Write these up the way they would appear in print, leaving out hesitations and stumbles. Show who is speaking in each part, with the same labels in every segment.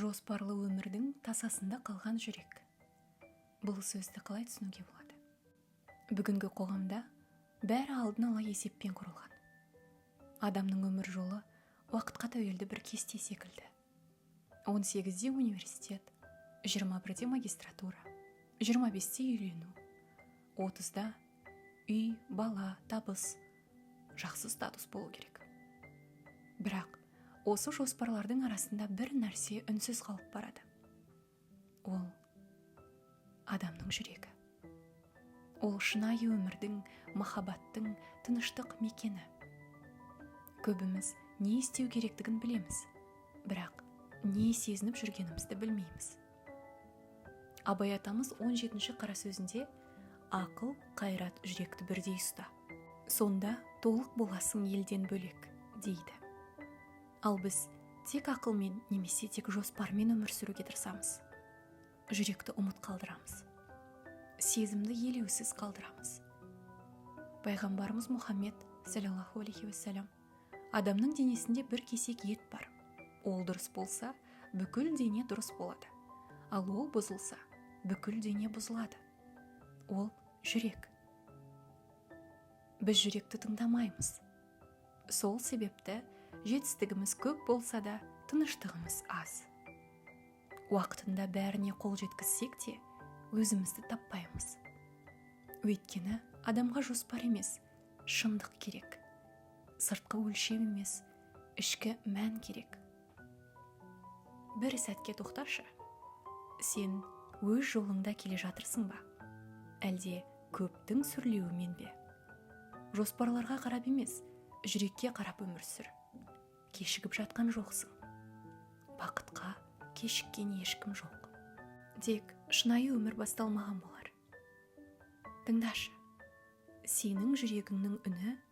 Speaker 1: Жоспарлы өмірдің тасасында қалған жүрек. Бұл сөзді қалай түсінуге болады? Бүгінгі қоғамда бәрі алдын ала есеппен құрылған. Адамның өмір жолы уақытқа тәуелді бір кесте секілді. 18-де университет, 21-де магистратура, 25-те үйлену, 30-да үй, бала, табыс, жақсы статус болу керек. Бірақ осы жоспарлардың арасында бір нәрсе үнсіз қалып барады. Ол адамның жүрегі. Ол шынайы өмірдің, махаббаттың, тыныштық мекені. Көбіміз не істеу керектігін білеміз, бірақ не сезініп жүргенімізді білмейміз. Абай атамыз 17-ші қара сөзінде: «Ақыл, қайрат, жүректі бірдей ұста, сонда толық боласың елден бөлек», – дейді. Ал біз тек ақылмен немесе тек жоспармен өмір сүруге тырысамыз. Жүректі ұмыт қалдырамыз, сезімді елеусіз қалдырамыз. Пайғамбарымыз Мұхаммед саллаллаху алейхи уассалам: «Адамның денесінде бір кесек ет бар. Ол дұрыс болса, бүкіл дене дұрыс болады, ал ол бұзылса, бүкіл дене бұзылады. Ол – жүрек». Біз жүректі тыңдамаймыз. Сол себепті жетістігіміз көп болса да, тыныштығымыз аз. Уақытында бәріне қол жеткізсек те, өзімізді таппаймыз. Өйткені адамға жоспар емес, шындық керек. Сыртқы өлшем емес, ішкі мән керек. Бір сәтке тоқташы. Сен өз жолыңда келе жатырсың ба, әлде көптің сүрлеуімен бе? Жоспарларға қарап емес, жүрекке қарап өмір сүр. Кешігіп жатқан жоқсың. Бақытқа кешіккен ешкім жоқ. Тек шынайы өмір басталмаған болар. Тыңдашы. Сенің жүрегіңнің үні –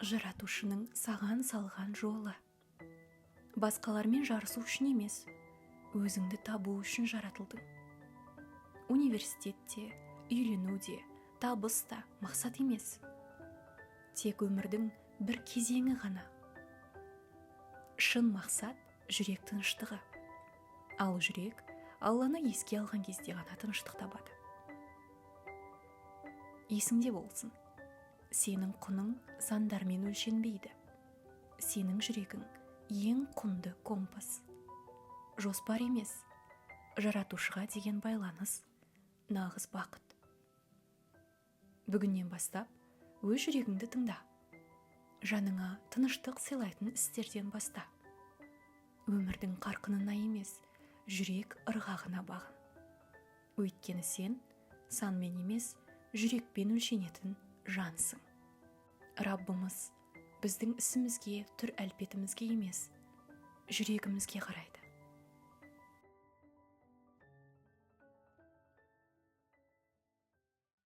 Speaker 1: Жаратушының саған салған жолы. Басқалармен жарысу үшін емес, өзіңді табу үшін жаратылдың. Университетте, үйлену де, табыс та мақсат емес. Тек өмірдің бір кезеңі ғана. Шын мақсат – жүрек тыныштығы. Ал жүрек Алланы еске алған кезде ғана тыныштық табады. Есіңде болсын: сенің құның сандармен өлшенбейді. Сенің жүрегің – ең құнды компас. Жоспар емес, Жаратушыға деген байланыс – нағыз бақыт. Бүгіннен бастап өз жүрегіңді тыңда. Жаныңа тыныштық сыйлайтын істерден баста. Өмірдің қарқынына емес, жүрек ырғағына бағын. Өйткені сен санмен емес, жүрекпен өлшенетін жансың. Раббымыз біздің ісімізге, түр әлпетімізге емес, жүрегімізге қарайды.